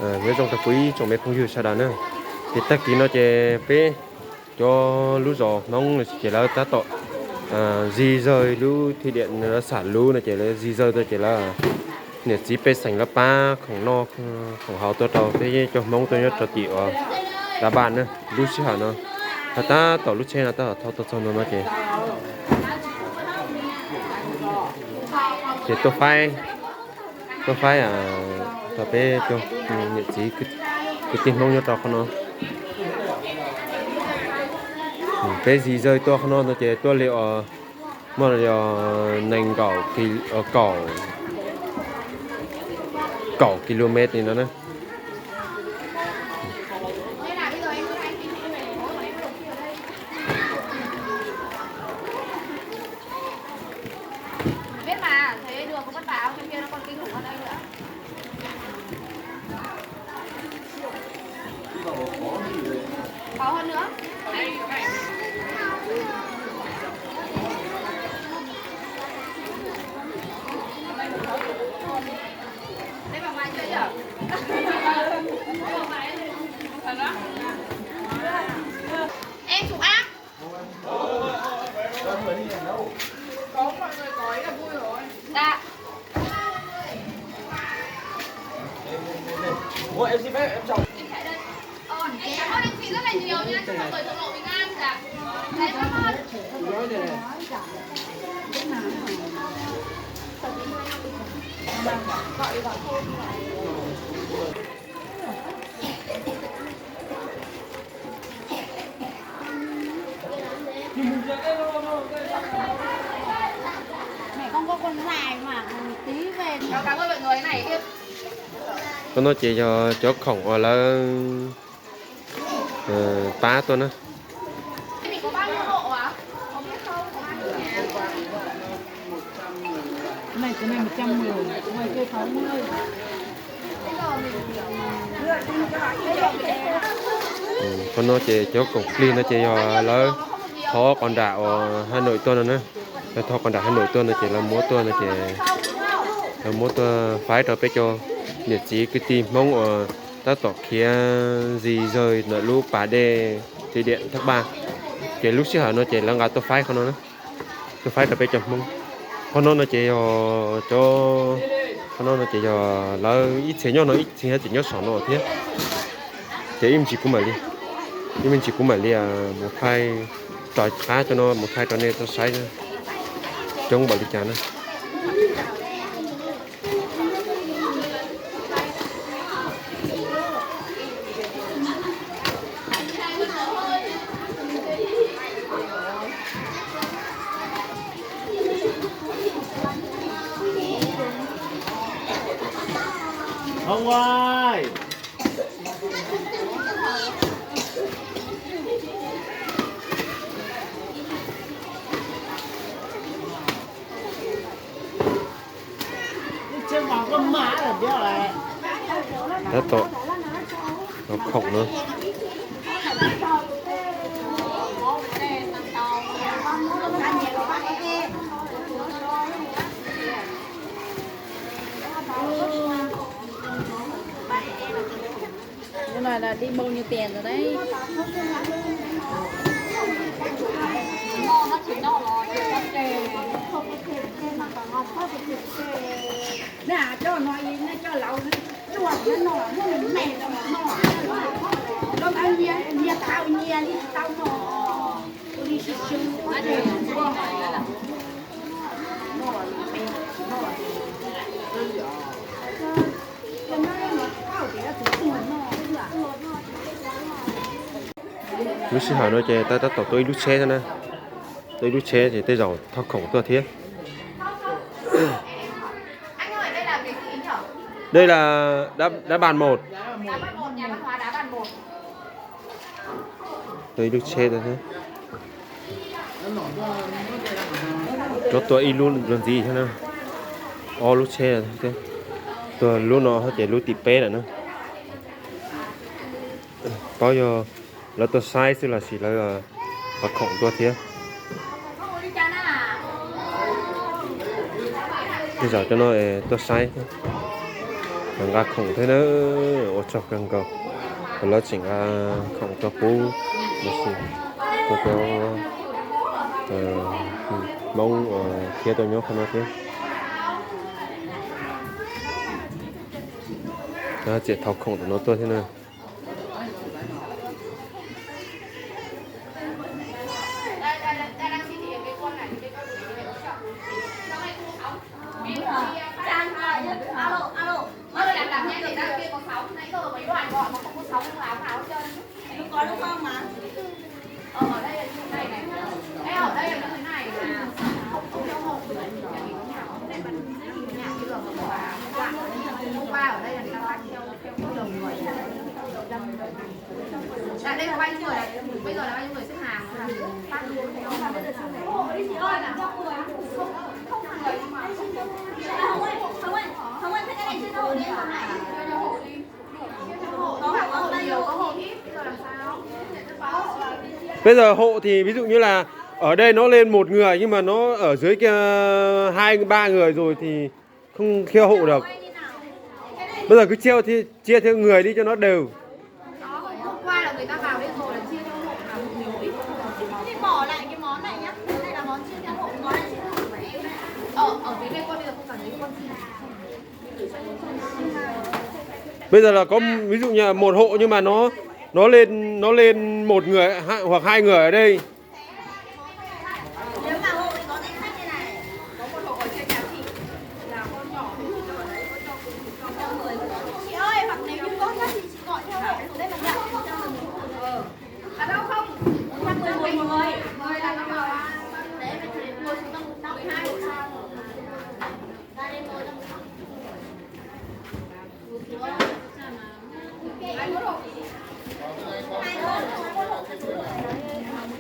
Nyob zoo rau kuv ib tsoom me phooj ywg sawv daws na. Ces tag kis no ces peb cov lub zos Hmoob ces lawv tab tom di dời lub thí điểm, lawv xả lũ no ces lawv di dời tuaj ces lawv niam txiv pej xeem lawv pab khoom noj khoom haus tuaj rau peb cov Hmoob tuaj nyob rau tim uas Đá Bàn na. Lub sij hawm no tab tom lub tsheb no tab tom thauj tuaj txog no no ces ces tuaj faib, tuaj faib rau peb cov niam txiv kwv tij Hmoob nyob rau qhov no. Peb di dời tuaj qhov no no ces tuaj li os, muaj yog nees nkaum, kaum, kaum ki lô met li no na. Qhov no ces yog cov khoom uas lawv pab tuaj na. Qhov no ces cov khoom plig no ces yog lawv thov qos nram uas Hà Nội tuaj no na. Lawv thov qos nram Hà Nội tuaj no ces lawv muab tuaj no ces lawv muab tuaj faib rau peb cov niam txiv kwv tij Hmoob uas tab tom khiav di dời ntawm lub pas dej thủy điện Thác Ba. Ces lub sij hawm no ces lawv nqa tuaj faib qhov no na, tuaj faib rau peb cov Hmoob. Qhov no no ces yog cov, qhov no no ces yog lawv ib txhia nyob no ib txhia tseem nyob saum no thiab. Ces ib me ntsis kuv mam li, ib me ntsis kuv mam li mus thaij, rov qab cov no mus thaij rau nej tau saib coob npaum li cas na. Tab tom khoom no. Lub sij hawm no ces tab tab tom tuaj ib lub tsheb thiab na. Tuaj ib lub tsheb ces tej zaum thauj khoom tuaj thiab. Đây là đá, đá bàn một. Tuaj ib lub tsheb thiab. Rov tuaj ib lub dua ntxiv thiab na. Ob lub tsheb thiab. Tuaj lub no ces lub tim peb lawm na. Paub yog lawv tuaj saib xwb los sis lawv thauj khoom tuaj thiab. Tej zaum cov no tuaj saib thiab. Nqa khoom thiab na, ua tsaug kawg nkaus. Lawv tseem nqa khoom rau pub, rau cov Hmoob khiab tuaj nyob qhov no thiab. Tseem thauj khoom ntawm no tuaj thiab na. Là đây là bao nhiêu người? Bây giờ là bao nhiêu người xếp hàng? Là phát luôn. Bây giờ hộ thì ví dụ như là ở đây nó lên một người nhưng mà nó ở dưới kia hai ba người rồi thì không theo hộ được. Bây giờ cứ chia, chia theo người đi cho nó đều. Hôm qua là người ta vào đây rồi là chia theo hộ là một người một ít. Thì bỏ lại cái món này nhá. Cái này là món chia theo hộ, món này chia theo hộ của em. Ở, ở dưới đây con bây giờ không cần lấy con chia. Bây giờ là có ví dụ như là một hộ nhưng mà nó nó lên nó lên một người ha- hoặc hai người ở đây.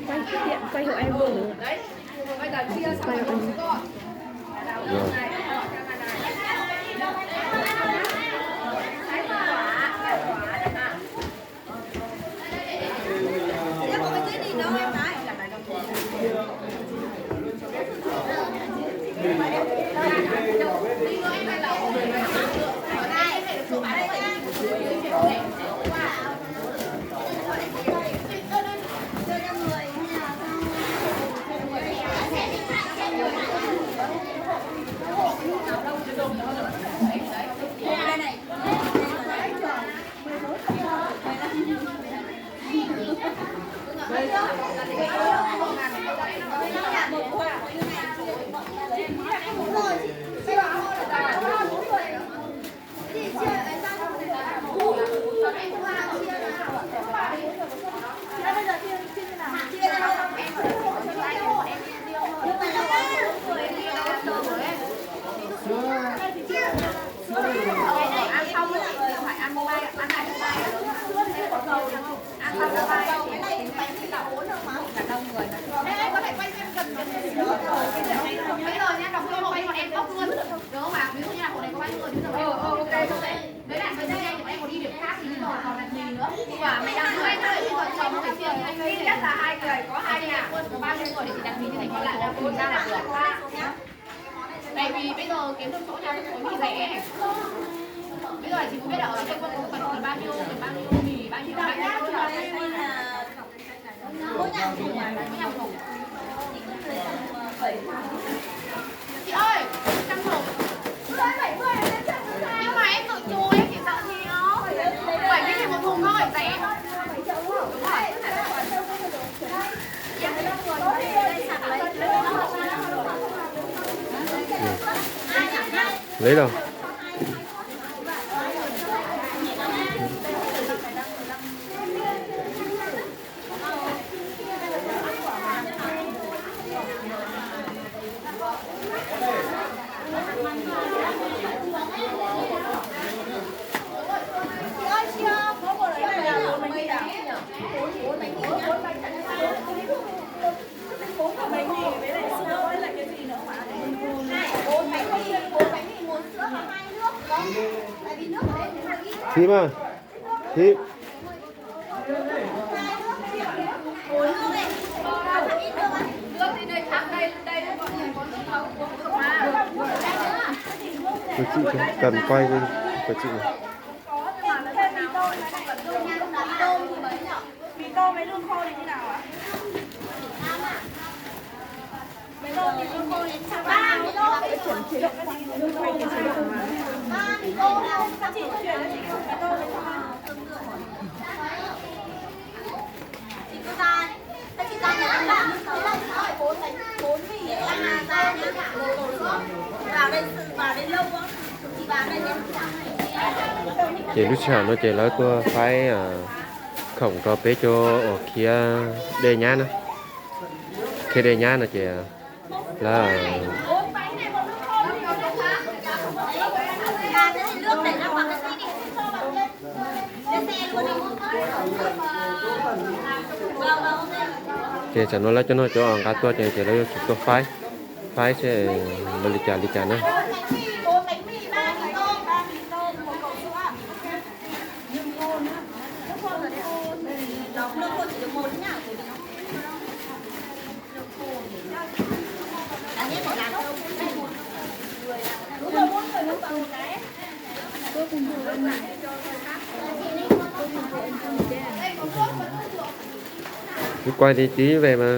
Quay tiếp, quay hộ em luôn. Quay hộ em. Bây giờ nhá, đọc cho em, em cốc luôn. Được không ạ? Ví dụ như là hộ này có bao nhiêu người, ví dụ đấy. Với lại bây giờ em, em còn đi điểm khác thì bây giờ còn đặt gì nữa? Quả mày đặt người, bây giờ chồng phải chia cho anh. Ít nhất là hai người, có hai nhà, có bao nhiêu người thì đặt gì như này, còn lại là bốn, ba là được. Tại vì bây giờ kiếm được chỗ nhà, chỗ nghỉ rẻ. Bây giờ chỉ có biết là ở đây quân số cần bao nhiêu, bao nhiêu nghỉ, bao nhiêu, bao nhiêu. Chị ơi, trăm thùng. Nhưng mà em tự chủ, em chỉ sợ nhiều. Bảy mươi nghìn một thùng thôi, rẻ. Lấy đâu? Thím à, thím. Tôi chị cần quay lên. Ces lub sij hawm no ces lawv tuaj faib khoom rau peb cov uas khiav dej nyab na. Khiav dej nyab no ces lawv Ces tam no lawv cov no cov nqa tuaj ces, ces lawv yuav tsum tuaj faib, faib seb li cas li cas na. Cứ quay tí tí về mà.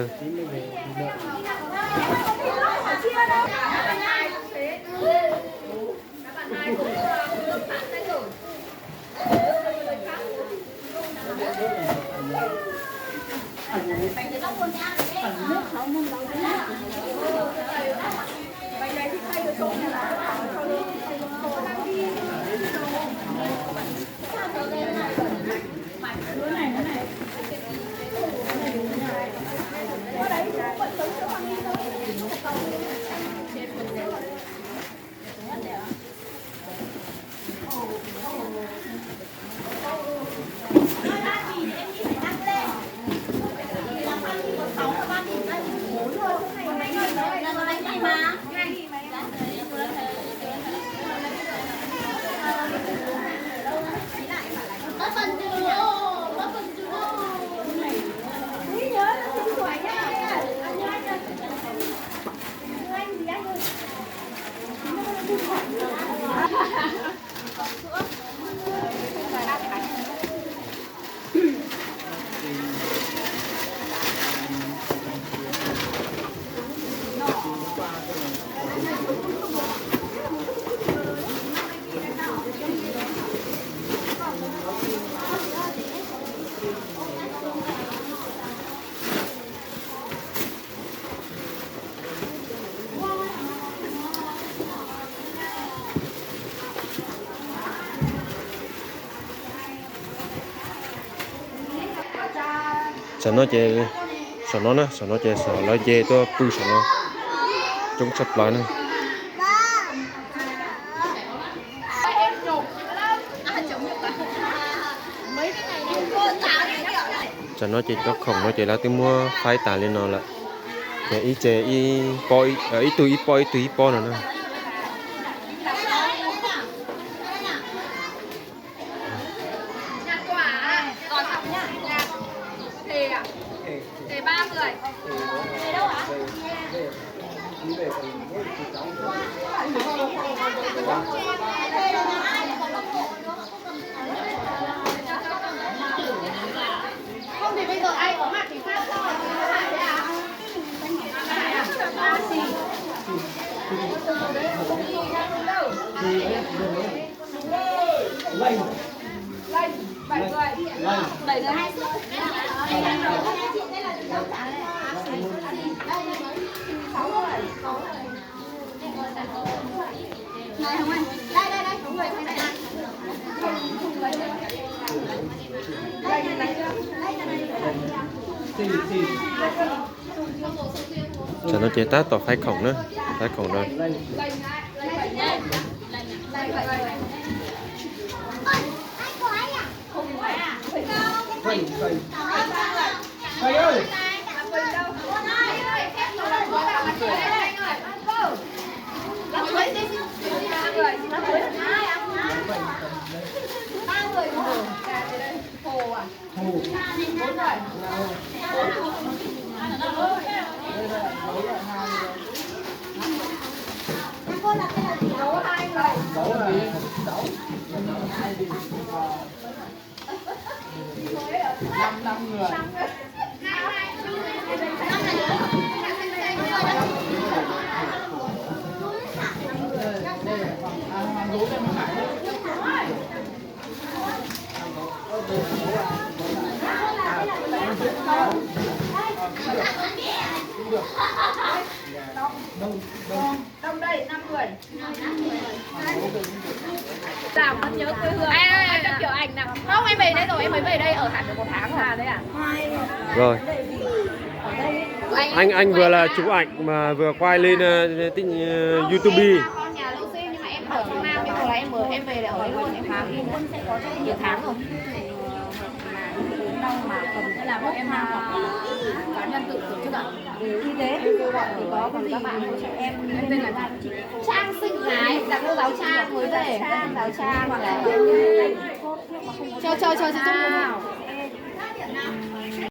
Saum no ces, saum no na, saum no ces saum lawv nce tuaj pw saum no, coob tshaj plaws na. Tam no ces cov khoom no ces lawv twb muab faib tas li no lawm. Ces ib tse ib pob, ib tug ib pob ib tug ib pob no na. Tam no ces tab tom faib khoom na, faib khoom no. Năm, năm người. Đây, đây, à, hàng gấu đây, hàng gấu đây. Đông, đông. Đông đây, năm người. Làm vẫn nhớ quê hương. Ai, ai, ai, ai, chụp kiểu ảnh nào? Không, em về đây rồi, em mới về đây ở Hà Nội một tháng rồi. À, đấy à? Rồi. Anh, anh vừa là chụp ảnh mà vừa quay lên, ờ, tin, ờ, YouTube. Em qua con nhà Lô Xuyên nhưng mà em ở trong Nam, nhưng mà là em ở, em về để ở đây luôn, em tháng, nhiều tháng rồi. Mà từ lâu mà cần, là em, à, cá nhân tự tổ chức ạ? Thì thế, thì có cái gì thì em, em tên là Trang Sinh Thái, là cô giáo Trang, người đây, cô giáo Trang là. Cho, cho, cho, cho, cho.